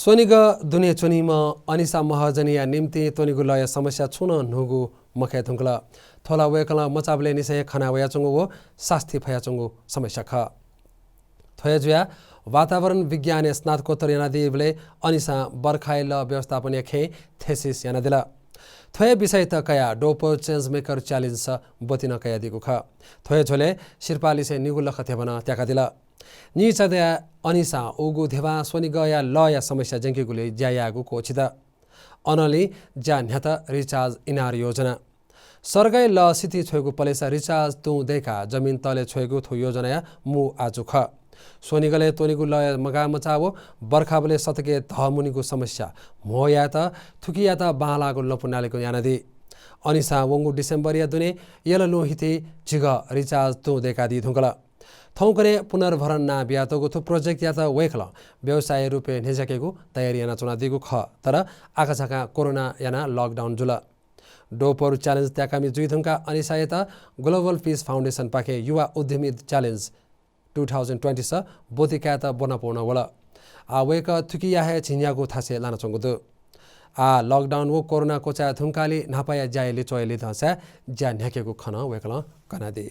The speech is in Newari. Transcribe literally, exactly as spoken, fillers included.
स्वनिगः दुने च्वनीम्ह अनिसा महर्जनीया निम्तिं त्वनेगु लःया समस्या छुं नं न्हूगु मखये धुंकल। थ्व ला वय्कलं मचाबलय् निसें हे खना वयाच्वंगु व सास्ती फयाच्वंगु समस्या खः। थ्व हे जुयाः वातावरण विज्ञानय् स्नातकोत्तर यानादीबलय् अनिसां बर्खाया लः व्यवस्थापनया खँय् thesis यानादिल। थ्व हे विषयत कयाः डोपर Change Maker Challenge ब्वति नं कयादीगु खः। थ्व हे झ्वलय् सिरपाःलिसें निगू लख ध्यबा नं त्याकादिल। नीचा दयाः अनिसां उगु ध्यबां स्वनिगःया लःया समस्या ज्यंकेगुली ज्या यायेगु क्वःछित। अनंलि ज्या न्ह्यात रिचार्ज इनार योजना। सर्गय् लः सितिं छ्वयेगु पलेसा रिचार्ज तुं दय्काः जमिन तलय् छ्वयेगु थ्व योजनाया मू आजु खः। स्वनिगलय् त्वनेगु लःया मगाःमचाः व बर्खाबलय् सतकय् धः मुनीगु समस्या म्हो यायेत थुकियात बांलाःगु लँपु नालेगु यानादी। अनिसां वंगु डिसेम्बरया दुने यल लुँ हिति झिगः रिचार्ज तुं दय्कादी धुंकल। थौंकन्हय् पुनर्भरण नां बियातःगु थ्व प्रोजेक्टयात वय्कलं व्यवसाय रूपय् न्ह्यज्याकेगु तयारी यानाच्वनादीगु खः, तर आकाझाकां कोरोना यानाः lockdown जुल। डोपर challenge त्याकामि जुइधुंकाः अनिसायात Global Peace Foundation पाखें युवा उद्यमी challenge two thousand twenty स ब्वति कायेत ब्वनापौ नं वल। आः वय्कः थुकिया हे झिंन्यागू थासय् लानाच्वंगु दु। आः lockdown व कोरोना क्वचाये धुंकाःलि न्हापाया ज्याया लिच्वःया लिधंसाय् ज्या न्ह्याकेगु खँ नं वय्कलं कनादी।